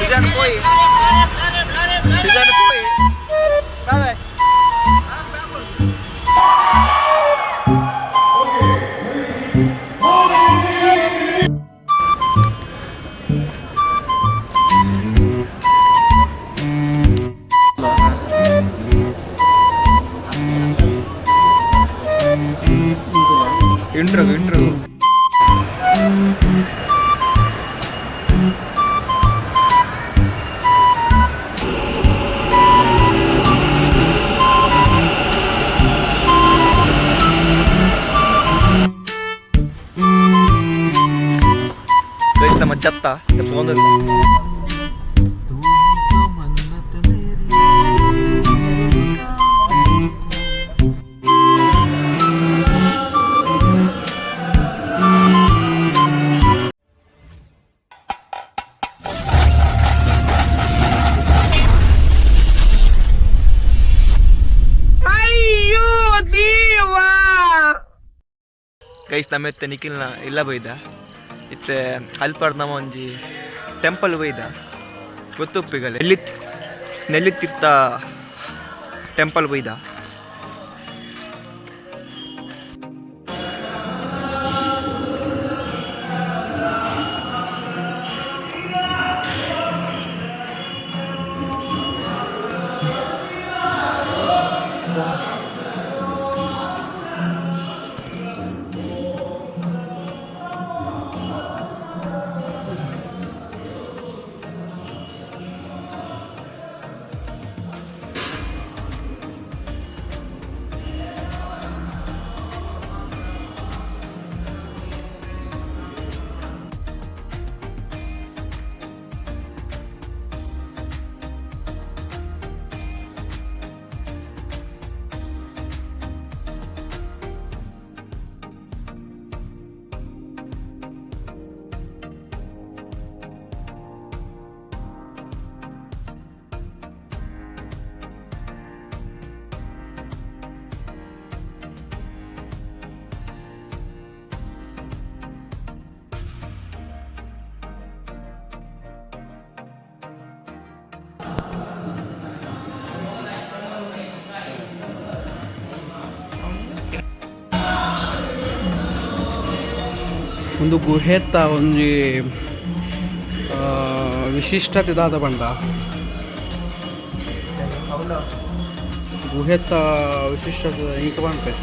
ಸುಜಾನ್ ಪೋಯಿ, ಸುಜಾನ್ ಪೋಯಿ, boy. Intro intro. ನಮ್ಮ ಚತ್ತ ತಗೊಂಡು. ಗೈಸ್, ನಮ್ಮ ಇತ್ತೆ ನಿಖಿಲ್ನ ಇಲ್ಲ ಬೈದ. ಇತ್ತೆ ಅಲ್ಪಾಡ್ ನಮ್ಮ ಒಂಜಿ ಟೆಂಪಲ್ ಬೈದ, ಗೊತ್ತುಪ್ಪಿಗಲೆ ನೆಲ್ಲಿ ನೆಲ್ಲಿತೀರ್ಥ ಟೆಂಪಲ್ ಬೈದ. ಒಂದು ಗುಹೆತ್ತ ಒಂಜಿ ವಿಶಿಷ್ಟತೆ ದಾದ ಪಂಡ, ಗುಹೆತ್ತ ವಿಶಿಷ್ಟತೆ ಇಂಕ ಪನ್ಪೆ.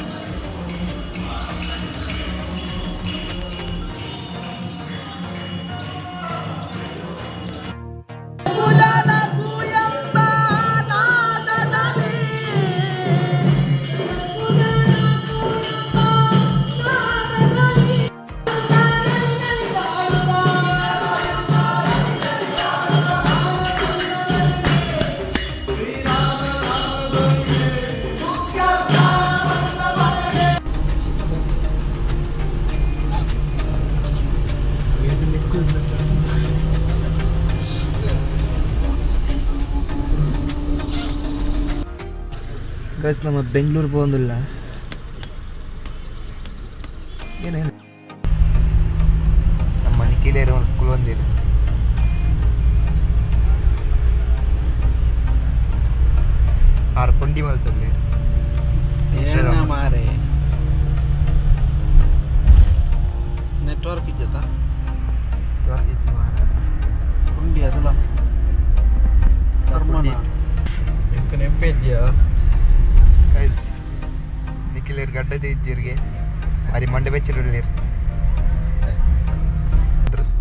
ಗೈಸ್, ನಮ್ಮ ಬೆಂಗಳೂರು ಪೋಂದಿಲ್ಲ ಏನೇನು. ನಮ್ಮ ನಿಖಿಲೇರು ಕುಲೊಂದಿರು. ಆರು ಕೊಂಡಿ ಮಲ್ತಲ್ಲಿ. ಏನ ಮಾರೆ, ನೆಟ್ವರ್ಕ್ ಇಜ್ಜತ? ಪುಂಡಿ ಅದಲ್ಲ, ಧರ್ಮನ ಎಂಕ ನೆಂಪೇದ್ಯಾ? ಗೈಸ್, ನಿಖಿಲೇರು ಗಡ್ಡ ಇಜ್ಜಿರಿಗೆ ಬಾರಿ ಮಂಡೆ ಬೆಚ್ಚಿರುಳ್ಳೇರು.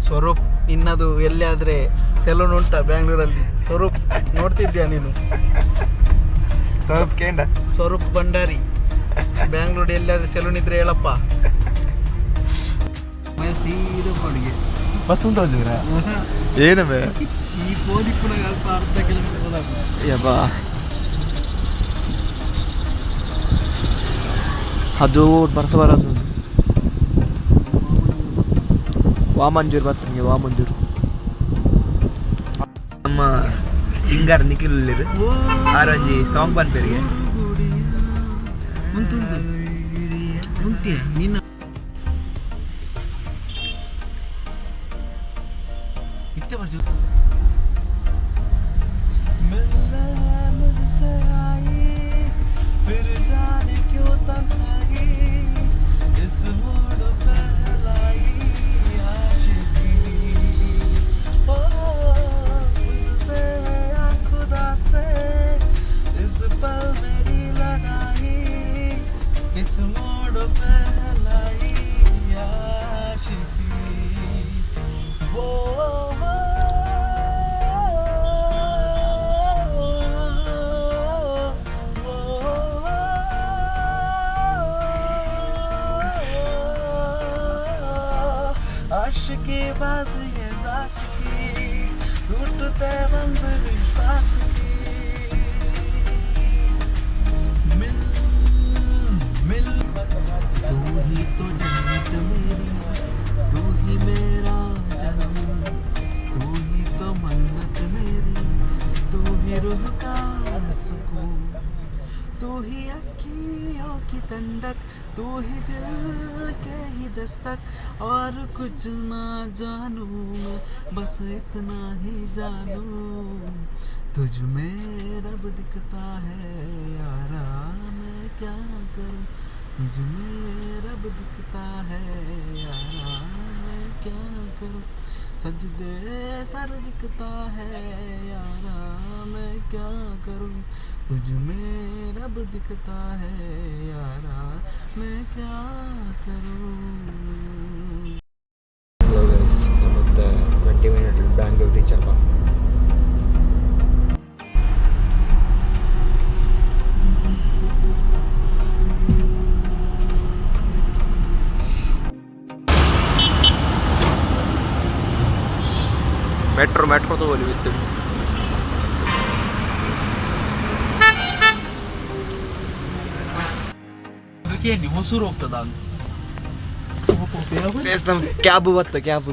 ಸ್ವರೂಪ್, ಇನ್ನದು ಎಲ್ಲಿಯಾದ್ರೆ ಸೆಲೂನ್ ಉಂಟಾ ಬ್ಯಾಂಗ್ಳೂರಲ್ಲಿ? ಸ್ವರೂಪ್, ನೋಡ್ತಿದ್ಯಾ ನೀನು? ಸ್ವಲ್ಪ ಕೇಂಡ. ಸ್ವರೂಪ್ ಭಂಡಾರಿ, ಬ್ಯಾಂಗ್ಳೂರ್ ಎಲ್ಲಿಯಾದ್ರೆ ಸೆಲೂನ್ ಇದ್ರೆ ಹೇಳಪ್ಪ. ಸೀದಾ ಕೊಡುಗೆ. ಬಸ್ ಉಂಟು ಏನವೇ? ಈ ಪೋಲಿ ಕೂಡ ಅಲ್ಪ ಅರ್ಧ ಕಿಲೋಮೀಟರ್. ಯಬ್ಬಾ, ಅದು ಬರ್ಸ ಬರೋದು. ವಾಮಂಜೂರ್ ಬರ್ತಂಗೆ, ವಾಮಂಜೂರು. ನಮ್ಮ ಸಿಂಗರ್ ನಿಖಿಲ್ ಆರೊಂಜಿ ಸಾಂಗ್ ಪನ್ಪೆರಿಗೆ. ಉಂಟು ಉಂಟು ನಿನ್ನ ಇತ್ತೆ ಬರ್ಜು. मिलने मुझसे आई, फिर जाने क्यों तन्हाई इस मोड़ पे लाई आशिकी। ओ मुझसे या खुदा से इस पल मेरी लड़ाई, किस मोड़ पे लाई आशिकी। वो आशिकी बाज ये दाशिकी, टूटते बंद विश्वास की। मिल मिल, तू ही तो जन्नत मेरी, तू ही मेरा जन्म, तू ही तो मन्नत मेरी, तू ही रूह का सुकून, तू ही अखियों की ठंडक, तू ही दिल के ही दस्तक। और कुछ ना जानू मैं, बस इतना ही जानू, तुझ में रब दिखता है। यारा मैं क्या करूं, तुझ में रब दिखता है। यारा मैं क्या करूं, सजदे सर झुकता है। यारा मैं क्या करूं, तुझ में रब दिखता है। यारा मैं क्या करूं। ಹಲೋ ಗೈಸ್, ಮತ್ತೆ 20 ಮಿನಿಟ್ ಬ್ಯಾಂಗ್ಳೂರ್ ರೀಚ್ ಅಲ್ಪ. ಮೆಟ್ರೋ ಮೆಟ್ರೋ ತಗೊಳ್ಳಿ ವಿತ್. ಕೇಳಿ ಹೊಸೂರು ಹೋಗ್ತದ. ನಮ್ಮ ಕ್ಯಾಬ್ ಬತ್ತ cab.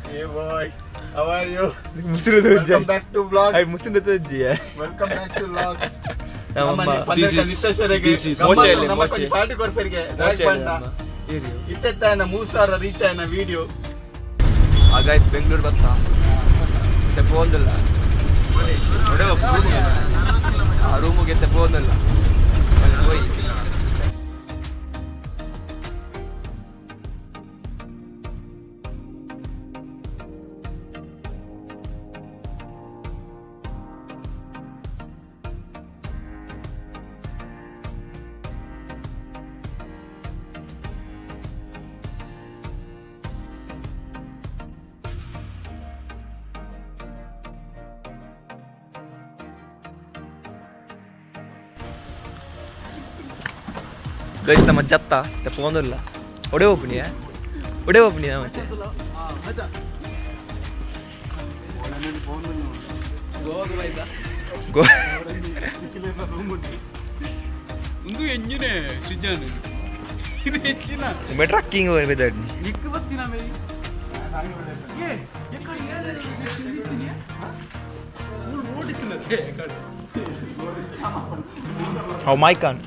Hey boy, how are you? ಮುಸಿರು. Welcome back to vlog. ಮುಸಿರು. Welcome back to vlog. ಮೋಚೆ ಇಲ್ಲಿ, ಮೋಚೆ. ಪಾರ್ಟಿ ಕೊರ್ಪೆರಿಗೆ ಇತ್ತೆತ್ತಾಯನ 3000 ರೀಚ್ ಆಯ್ನ ವಿಡಿಯೋ. ಆ ಗೈಸ್, ಬೆಂಗಳೂರು ಬತ್ತ ಮತ್ತೆ ಪೋಂದಿಲ್ಲ. ನೋಡೆ, ಆ ರೂಮಿಗೆ ಪೋಂದಿಲ್ಲ ಹೋಯ್. ಗೈಸ್, ನಮ್ಮ ಜತ್ತ ಪೋಂದಿಲ್ಲ. ಒಡೆ ಒಪ್ಪನಿಯ, ಒಡೆ ಒಪ್ಪನಿಯ ಮತ್ತೆ. ಗೋ. ಒಂದು ಎಂಜಿನೇ ಸುಜಾನ್, ಇದು ಹೆಚ್ಚಿನ. ಟ್ರಕ್ಕಿಂಗ್ ಹೋಗ್ಬೇಕು. ನಿಕ್ಕು ಬತ್ತಿನ ಮೇಲೆ. ಓಡಿತಿನತೆ. ಅವು ಮೈಕಾನ್.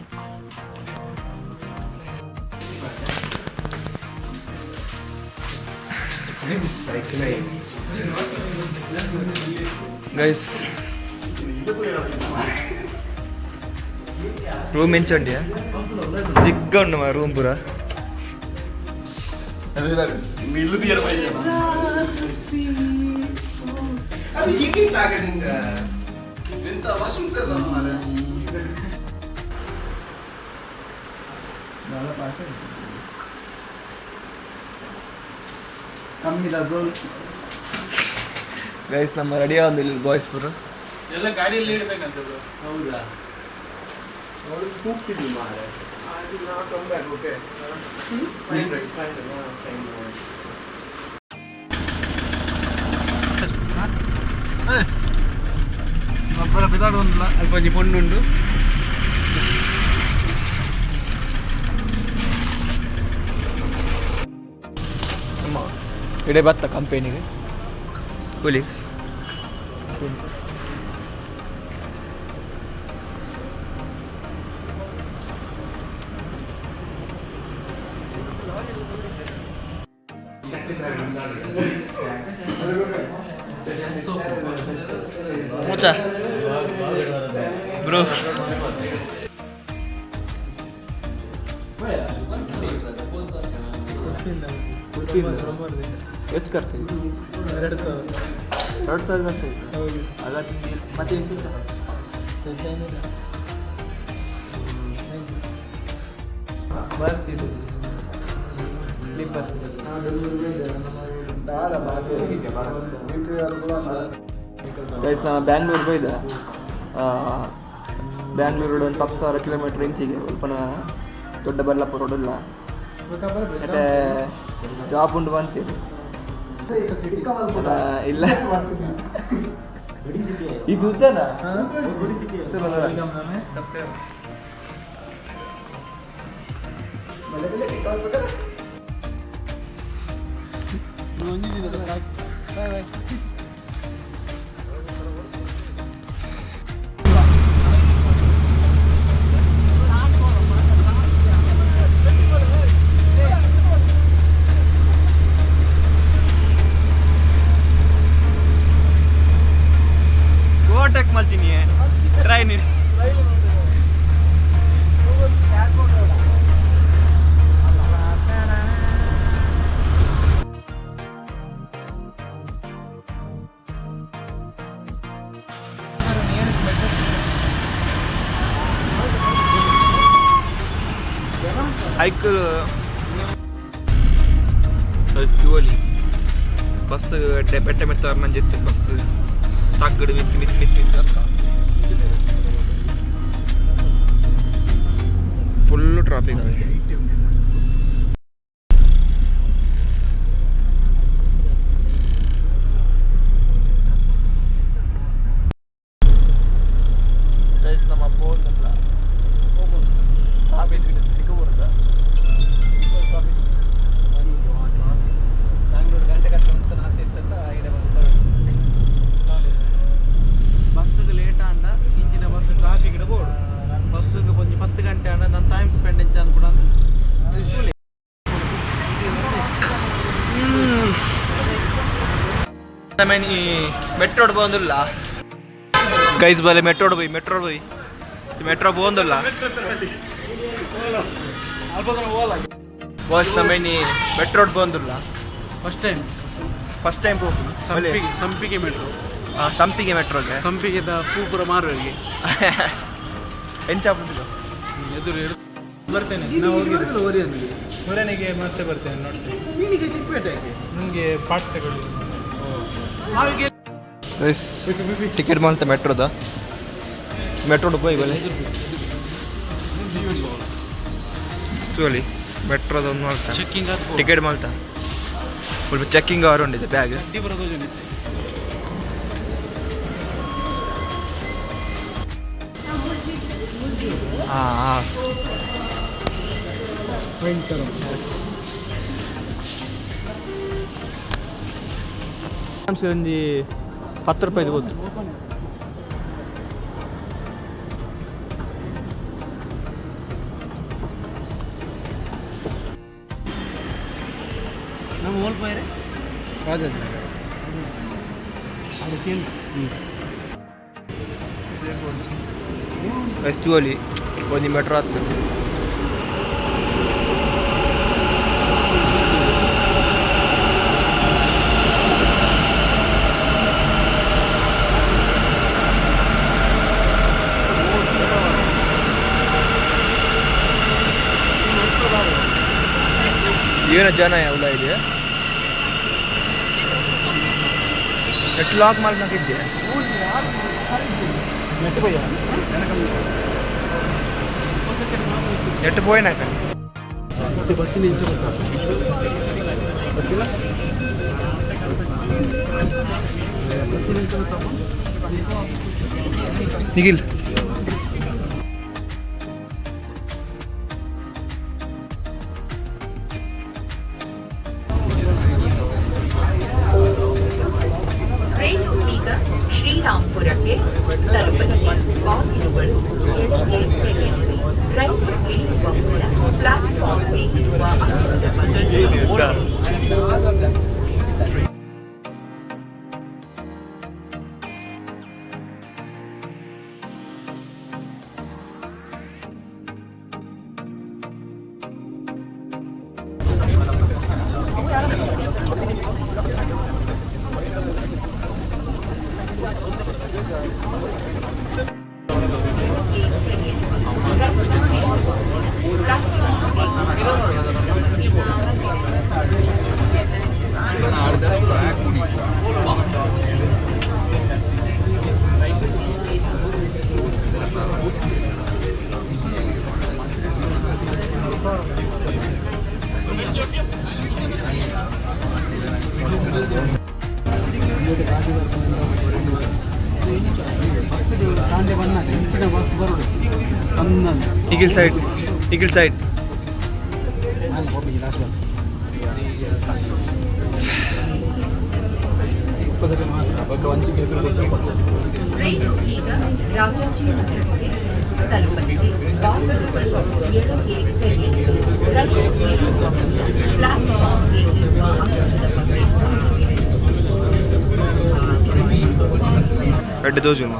ಗೈಸ್, ರೂಮ್ ಎಂಚುಂಡಿಯ ಜಿಗ್ಗ ಉಂಡು ಮಾ ರೂಮ್ ಪೂರ. ಇಲ್ಲು ತೀರ. ಅದು ಹೀಗಿತ್ತಾಗದಿಂದ ಎಂತ ವಾಶ್ರೂಮ್ಸ್ ಎಲ್ಲ ಮಾರ್ರೆ. ಕಮ್ಮಿದ. ಗೈಸ್, ನಮ್ಮ ರೆಡಿ ಆಗೊಂದಿಲ್ಲ ಬಾಯ್ಸ್ ಪೂರ. ಎಲ್ಲ ಗಾಡಿಯಲ್ಲಿ ಇಡ್ಬೇಕಂತ ಬ್ರೋ. ಹೌದಾ? ಕೂಗ್ತಿದ್ವಿ ಮಾರ್ರೆ. ಅಪ್ಪರ ಬಿದಾಡು ಒಂದಿಲ್ಲ. ಅಲ್ಪ ಒಂಜಿ ಪೊಣ್ಣುಂಡು. ನಮ್ಮ ಇಡೇ ಬತ್ತ ಕಂಪೆನಿಗೆ ಕೂಲಿ. ಮೂಚ ಬ್ರೋ. ಎಷ್ಟು ಖರ್ಚಾಯ್ತು? 2000. 2000 ಖರ್ಚಾಯ್ತು. ಹೌದು. ಹಾಗಾದ್ರೆ ಮತ್ತೆ ವಿಶೇಷ? ಬರ್ತಿದ್ದು. ಸ್ಲೀಪರ್. ಗೈಸ್, ನಾನು ಬ್ಯಾಂಗ್ಳೂರ್ಗೆ ಹೋಯ್ದೆ. ಬ್ಯಾಂಗ್ಳೂರು ಒಂದು 10,000 ಕಿಲೋಮೀಟ್ರ್ ಇಂಚಿಗೆ ಅಲ್ಪನ ದೊಡ್ಡಬಳ್ಳಾಪುರ ರೋಡ್. ಮತ್ತೆ ಜಾಬ್ ಉಂಟು ಬಂತೀರಿ ಇಲ್ಲ. ಇದು ಉದ್ದನಾ? ಸಬ್ಸ್ಕ್ರೈಬ್. Bye bye. ಓವರ್ಟೇಕ್ ಮಾಡ್ತೀನಿ ಟ್ರೈನ್. ಐಕಲ್ ತೂವಲಿ ಬಸ್ ಬೆಟ್ಟ ಮೆತ್ತ ನಂಜಿತ್ತು. ಬಸ್ ತಗ್ಗಡು ಮಿತ್ತು ಮಿತ್ತು ಮಿತ್ತು ಮಿತ್ತು ಅಂತ ಫುಲ್ಲು ಟ್ರಾಫಿಕ್ ಆಗಿದೆ. ಗೈಸ್, ನಮ್ಮ ಪೋಂದುಲ್ಲ ಟ್ರಾಫಿಕ್ ಸಿಕ್ಕಬಾರ್ದ. ಬ್ಯಾಂಗ್ಳೂರು ಗಂಟೆ ಕಟ್ಟೆ ಅಂತ ಆಸೆ ಇತ್ತಂತ ಐಡಿಯಾ ಬಂದು. ಬಸ್ಸಿಗೆ ಲೇಟ್ ಆಂಡ ಇಂಚಿನ ಬಸ್ ಟ್ರಾಫಿಕ್ ಇಡಬಹುದು. ಬಸ್ಸಿಗೆ ಒಂಜಿ 10 ಗಂಟೆ ಆಂಡ ನಾನು ಟೈಮ್ ಸ್ಪೆಂಡ್ ಎಂಚ ಅನ್ಕೊಡ. ಈ ಮೆಟ್ರೋಡ್ ಬಂದಿಲ್ಲ ಗೈಸ್. ಬಲೆ ಮೆಟ್ರೋಡ್ ಬೈ, ಮೆಟ್ರೋಡ್ ಬೈ, ಮೆಟ್ರೋ ಬಂದಿಲ್ಲ ಬಾಸ್. ನಮ್ಮ ಮೆಟ್ರೋಡ್ ಬಂದಿಲ್ಲ. First time. First time ಹೋಗುದು. ಸಂಪಿಗೆ, ಸಂಪಿಗೆ ಮೆಟ್ರೋ. ಸಂಪಿಗೆ ಮೆಟ್ರೋಗೆ. ಸಂಪಿಗೆದ ಪೂಪುರ ಮಾರುವರಿಗೆ. ಎಂಚ ಆಪುಂಡು? ಎದುರು ಬರ್ತೇನೆ. ಮೂರನೆಗೆ ಮತ್ತೆ ಬರ್ತೇನೆ, ನೋಡ್ತೇನೆ. ನನಗೆ ಪಾಠ ತಗೊಳ್ಳಿ. ಟಿಕೆಟ್ ಮಾಡ್ತ ಮೆಟ್ರೋದ. ಮೆಟ್ರೋಡ್ ಪೋಯಿ ಬಲೆ ತೋಲಿ. ಮೆಟ್ರೋದ ಒಂದು ಮಾಡ್ತಾ ಚೆಕ್ಕಿಂಗ್ ಅದು. ಟಿಕೆಟ್ ಮಾಡ್ತಾ ಸ್ವಲ್ಪ ಚೆಕ್ಕಿಂಗ್ ಅವರು ಉಂಡಿದೆ ಬ್ಯಾಗ್. ಅಡ್ಡಿ ಬರೋದು. ಹಾಂ ಹಾಂ. ಒಂಜಿ 10 ರೂಪಾಯಿದು ಗೊತ್ತು. ನಮ್ಮ ಓಲ್ ಪೈರೆ. ರಾಜಾಜಿನಗರ. ಅದಕ್ಕೇನು? ತೂವಲಿ ಒಂಜಿ ಮೆಟ್ರೋ ಹತ್ತು. ಏನು ಜನ ಎಲ್ಲ ಇದೆ. ನೆಟ್ ಲಾಕ್ ಮಾಡ್ಬೇಕಿದ್ದೆ. ನೆಟ್ ಪೋಯಿನಾಕ. ಬರ್ತೀನಿ. ಗೊತ್ತಿಲ್ಲ. ನಿಖಿಲ್. ರೈಲು ಈಗ ಶ್ರೀರಾಂಪುರಕ್ಕೆ ತಲುಪಲಿದೆ. ಬಾಗಿಲುಗಳು ಎಡಕ್ಕೆ ತೆರೆಯಲಿವೆ. ರೈಲು ಇಳಿಯುವ ಮುನ್ನ ಪ್ಲಾಟ್ಫಾರ್ಮ್ಗೆ ಇರುವ ಅಂತರವನ್ನು Eagle side, eagle side. Rail ಈಗ ರಾಜಾಜಿನಗರಕ್ಕೆ ತಲುಪಲಿದೆ. ಬಾಗಿಲುಗಳು ಎಡಕ್ಕೆ ತೆರೆಯಲಿವೆ. ರೈಲು ಇಳಿಯುವ ಮುನ್ನ ಪ್ಲಾಟ್ಫಾರ್ಮ್ಗೆ ಇರುವ ಅಂತರದ ಬಗ್ಗೆ ಗಮನವಿರಲಿ. ಎಡ್ಡೆ ತೋಜುಂಡು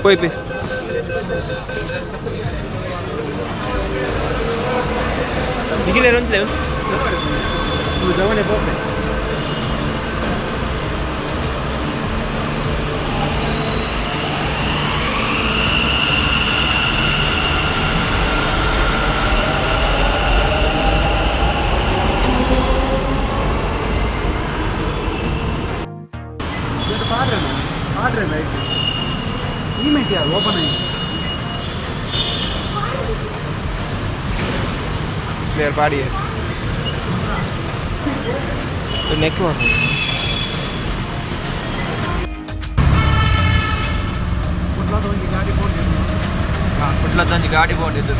ಪೋಯ್ಪಿ. ನಿಖಿಲ್ ಏರಂತಲೇ ಜವನೆ ಪೋಪೆ. ಪಾಡ್ರೆ ಲೈಟ್ ಈಮೆಂಟ್ ಯಾರು ಓಪನ್ ಆಗಿ. ಕ್ಲಿಯರ್ ಬಾಡಿ ನೆಕ್ ಮಾಡಿ. ಕುಡ್ಲಾದ ಒಂಜಿ ಗಾಡಿ ಪೋಂಡಿದ್ದು. ಕುಡ್ಲದ ಒಂಜಿ ಗಾಡಿ ಪೋಂಡಿದ್ದು.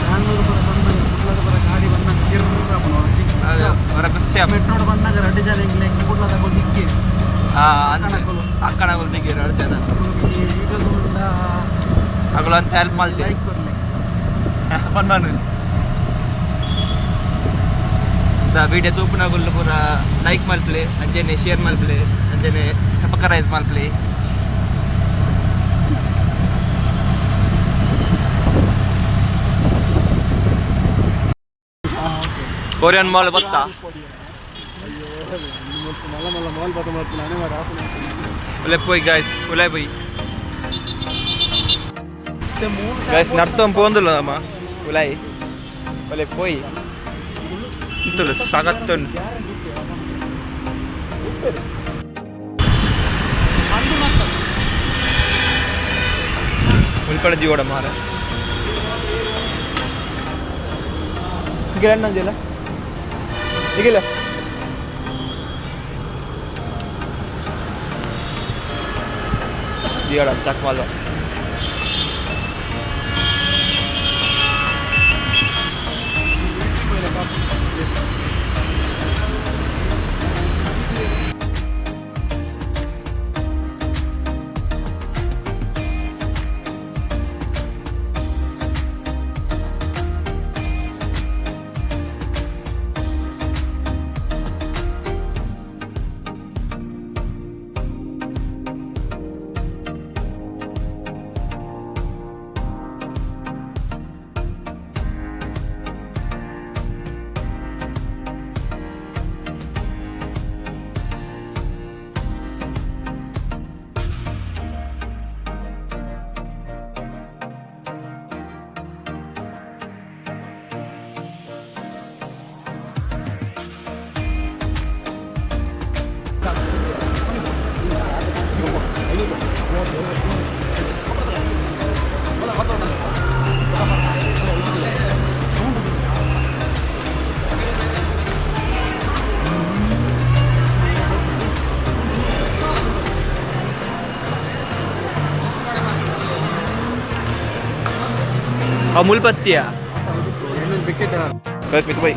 ಬ್ಯಾಂಗ್ಳೂರು ಬರ ಬಂದಾಗ, ಕುಡ್ಲದ ಬರ ಗಾಡಿ ಬಂದಾಗ ಕಿರ್ರ. ಅದೇ ಹೊರ ಖುಷಿ. ಮೆಟ್ರೋಡ್ ಬಂದಾಗ ರಡ್ಡು ಜನ ಇಂಗ್ಲೆ ಕುಡ್ಲದ ದಿಕ್ಕಿ. ಅಕ್ಕನಗುಲು ದಿಕ್ಕಿ ಎರಡು ಜನ. ಈ ವಿಡಿಯೋದ ಅಗುಲು ಅಂತ ಹೆಲ್ಪ್ ಮಲ್ತೆ. ಲೈಕ್ ಕೊರ್ಲೆ. ಪನ್ಮನು the video ತೂಪುನಗುಲು ಪೂರ ಲೈಕ್ ಮಲ್ಪಲೆ, ಅಂಚೆನೆ ಶೇರ್ ಮಲ್ಪಲೆ, ಅಂಚೆನೆ ಸಬ್ಸ್ಕ್ರೈಬ್ ಮಲ್ಪಲೆ. ಕೊರಿಯನ್ ಮಾಲ್ ಬತ್ತಾ. ಮಲ್ಲ ಮಲ್ಲ ಮಾಲ್ ಬತ್ತ ಮಾಡ್ತೀನಿ ಮಾರ. ಉಲೆ ಪೋಯ್ ಗಾಯ್ಸ್, ಉಲೆ ಪೋಯ್ ಗಾಯ್ಸ್. ನರ್ತಂ ಪೋಂದುಲ್ಲ ನಮ್ಮ ಉಲಾಯಿ ಒಲೆ ಪೋಯ್ ಇಂತುಲು ಸಗತ್ತುಂಡು. ಮುಲ್ಪಡ ಜೀವಡ ಮಾರ ಗಿರಣ್ಣ ಅಂಜಿಲ್ಲ ಈಗಿಲ್ಲ. ಜೀವಡ ಚಕ್ ಮಾಲ್ವ. ಆ ಮುಲ್ಪತ್ತಿಯ ವಿಕೆಟ್. ಬಸ್ ಮಿತ್ ಬೈ.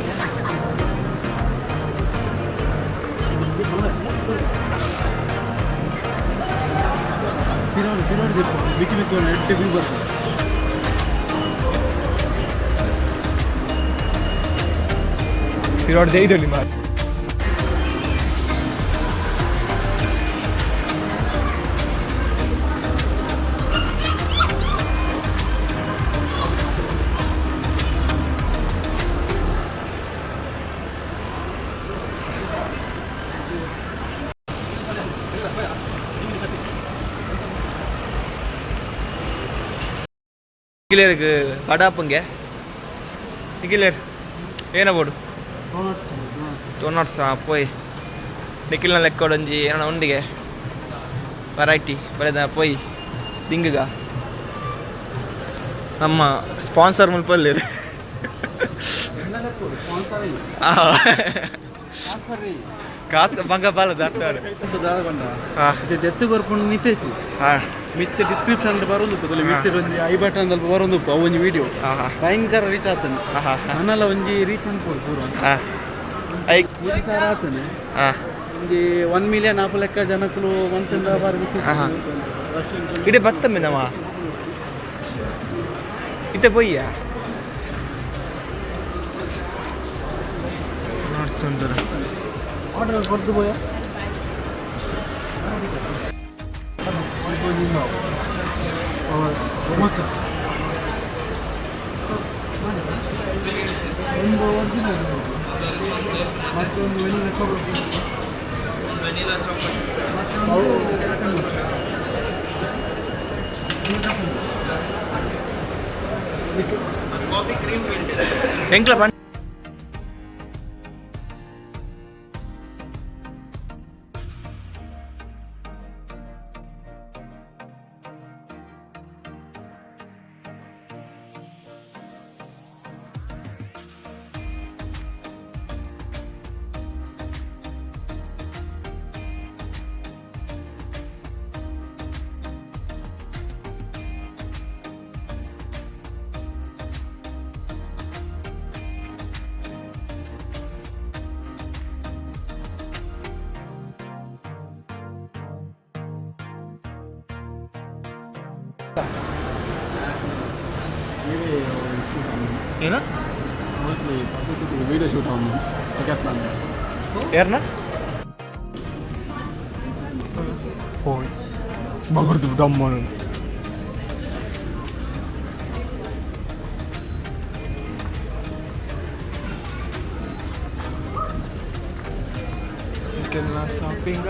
ಪಿರೋಡ್ ಪಿರೋಡ್ ಬಿಕ್ಕಿ ಬಿಕ್ಕಿ ಎಡ್ಡೆ ವ್ಯೂ ಬರ್ತದೆ. ಪಿರೋಡ್ ದೇಯ್ದೊಲಿ ಮಾರ್. ನಿಖಿಲೇರ್ಗ್ ವಡಾಪುಂಗೆ ನಿಖಿಲೇರ್ ಏನ ಬೋಡು ಡೋನಟ್ಸ್ ಪೋಯ್ ನಿಖಿಲ್ನ ಲೆಕ್ಕೊಡೊಂಜಿ ಏನೋ ಉಂಡಿಗೆ ವೆರೈಟಿ ಬರೆದ ಪೋಯ್ ದಿಂಗುಗ ನಮ್ಮ ಸ್ಪಾನ್ಸರ್ ಮುಲ್ಪಲ್ಲಿ ಕಾಸು ಬಂಗ ಬಾಲ ದಾಟ್ತಾರೆ. ದೆತ್ತು ಕೊರ್ಪುಂಡು ನಿತೇಶ್. ಮಿತ್ ಡಿಸ್ಕ್ರಿಪ್ಷನ್ ಬರೋದು ಮಿತ್ ಒಂಜಿ I button ಅಲ್ಪ ಬರೋದು ಅವು ಒಂಜಿ ವಿಡಿಯೋ ಭಯಂಕರ ರೀಚ್ ಆತನೆ. ನನಲ ಒಂಜಿ ರೀಚ್ ಅನ್ಬೋದು ಪೂರ. I 3000 ಆತನೆ. ಒಂಜಿ 1 ಮಿಲಿಯನ್ ಆಪ ಲೆಕ್ಕ ಜನಕ್ಕಲು ಮಂತಿಂದ ಬಾರಿ ಬಿಸಿ. ಇಡೀ ಬತ್ತಮ್ಮೆ ನಮ್ಮ ಇತ್ತೆ ಪೊಯ್ಯ ಸುಂದರ. ಆರ್ಡರ್ ಕೊಡ್ದು ಬೋಯ. ಒಂದು ಒರಿಜಿನಲ್ ಮತ್ತೊಂದು ವೆನಿಲಾ ಚಾಕ್ಲೇಟ್. ಎಂಕ್ಲ ಪನ್ ಏನು? ವಿಡಿಯೋ ಶೂಟ್ ಅವನು. ಏರ್ನ ಮಗರ್ದು ಡಮ್ಮನು. ಶಾಪಿಂಗ್.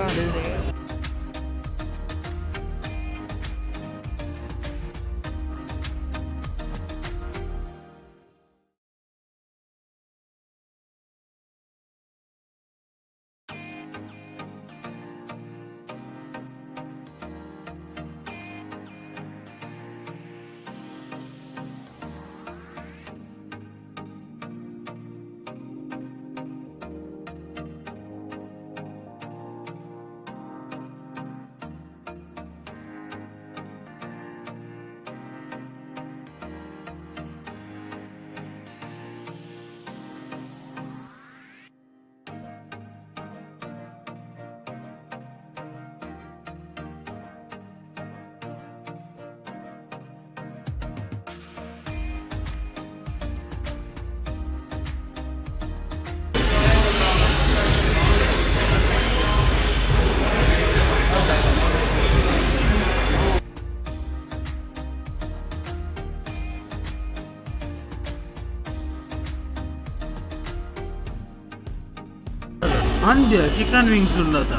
ಅಂದ್ಯ ಚಿಕನ್ ವಿಂಗ್ಸ್ ಉಂಡತ.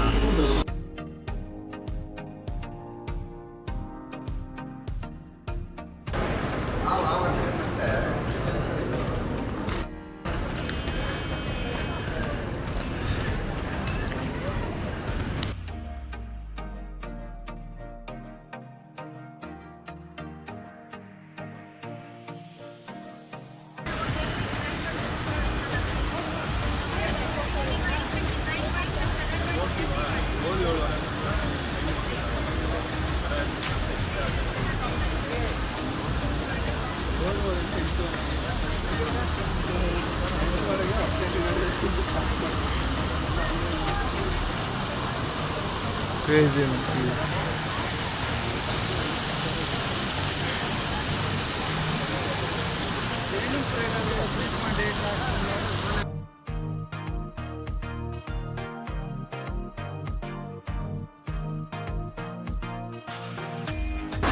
ಕ್ರೇಜಿ.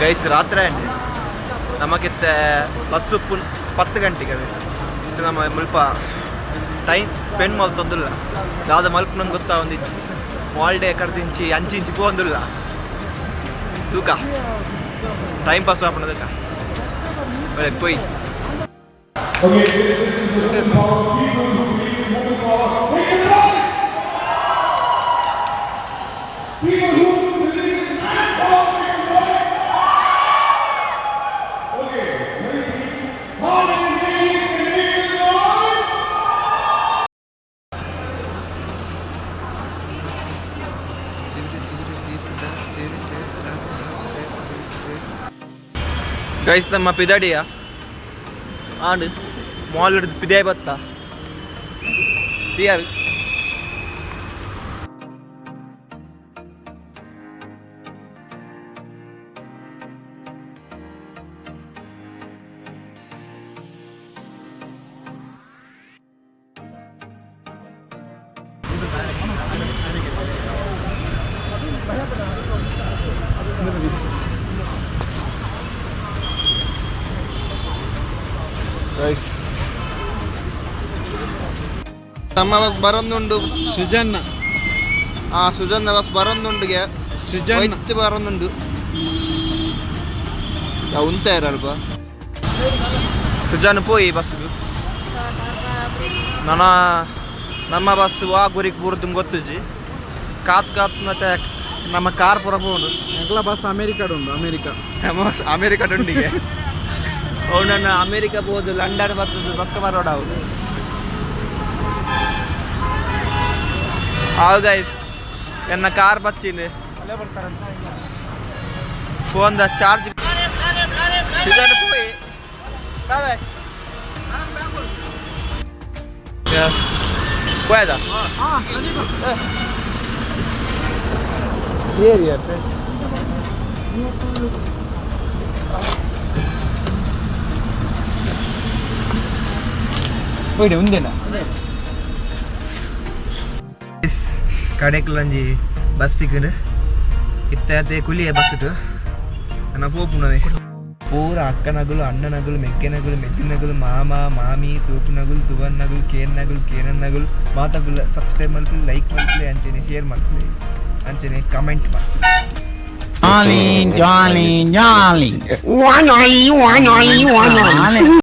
ಗೈಸ್, ರಾತ್ರಿ ಆಂಡ್ ನಮಗಿತ್ತೆ ಬಸ್ಸು ಪುನ್ 10 ಗಂಟೆಗೆ. ಅವೆ ಇತ್ತೆ ನಮ್ಮ ಮುಲ್ಪ ಟೈಮ್ ಸ್ಪೆಂಡ್ ಮಲ್ತೊಂದುಲ್ಲ. ದಾದ ಮಲ್ಪ ನಂಗೆ ಗೊತ್ತಾ ಒಂದಿಚ್ಚಿ ಹಾಲಿಡೇ ಕಡ್ದಿಂಚಿ ಅಂಚಿ ಇಂಚಿ ಪೋಂದುಲ್ಲ. ತೂಕ ಟೈಮ್ ಪಾಸ್ ಆಪುನದಕ್ಕ. ಒಳ್ಳೆ ಪೋಯ್. ಗೈಸ್, ನಮ್ಮ ಪಿದಾಡಿಯ ಆಂಡ್ ಮಾಲ್ ಹಿಡಿದು ಪಿದಾಯ್ ಬತ್ತ ಪಿಯರ್. ಗೈಸ್, ನಮ್ಮ ಬಸ್ ಬರೊಂದುಂಡು. ಸುಜನ್ನ. ಆ ಸುಜನ್ನ ಬಸ್ ಬರೊಂದುಂಡುಗೆ. ಸೃಜನ್. ಒಯ್ತು ಬರೊಂದುಂಡು. ಉಂತ ಅಲ್ಪ ಸುಜನ್ ಪೋಯಿ ಬಸ್ಗು. ನನ್ನ ನಮ್ಮ ಬಸ್ ವಾ ಗುರಿಗೆ ಬೂರ್ದು ಗೊತ್ತುಜಿ. ಕಾತ್ ಕಾತ್ ಮತ್ತೆ ನಮ್ಮ ಕಾರ್ ಪೂರ ಪೋಂಡು. ಎಂಕ್ಲ ಬಸ್ ಅಮೇರಿಕಾಡ್ ಉಂಡು, ಅಮೇರಿಕಾ. ನಮ್ಮ ಬಸ್ ಅಮೇರಿಕಾ ಟೊಂಡಿಗೆ. ಅವು ನನ್ನ ಅಮೇರಿಕಾ ಬೋದು, ಲಂಡನ್ ಬರ್ತದೆ, ಪಕ್ಕ ಬರೋಡ ಅವು. ಅವು ಗೈಸ್, ಎನ್ನ ಕಾರ್ ಬಚ್ಚಿಂದು ಫೋನ್ the charge ಹೋಯಿ. ಬಾಯ್. ಎಸ್, ಹೋಯದ ಏರಿಯಾ. ಹೋಯ್ಡೆ ಉಂದೇನಾ ಕಡೆಕ್ಲಂಜಿ ಬಸ್ ಸಿಕ್ಕಂಡು. ಇತ್ತೆ ಅದೇ ಕುಲಿಯ ಬಸ್ ಇಟ್ಟು ನನ್ನ ಪೋಪುನವೇ. ಪೂರ ಅಕ್ಕನಗುಲು, ಅಣ್ಣನಗುಲು, ಮೆಗ್ಗೆನಗುಲು, ಮೆದ್ದಿನಗುಲು, ಮಾಮ ಮಾಮಿ, ತೂಪುನಗುಲು, ತುವನ್ನಗುಲು, ಕೇನ್ನಗುಲು, ಕೇನನ್ನಗುಲು, ಮಾತಗುಲು ಸಬ್ಸ್ಕ್ರೈಬ್ ಮಲ್ಪುಲೆ, ಲೈಕ್ ಮಲ್ಪುಲೆ, ಅಂಚನೆ ಶೇರ್ ಮಲ್ಪುಲೆ, ಅಂಚನೆ ಕಮೆಂಟ್ ಮಲ್ಪುಲೆ. Jolly, jolly, jolly. One, one, one, one.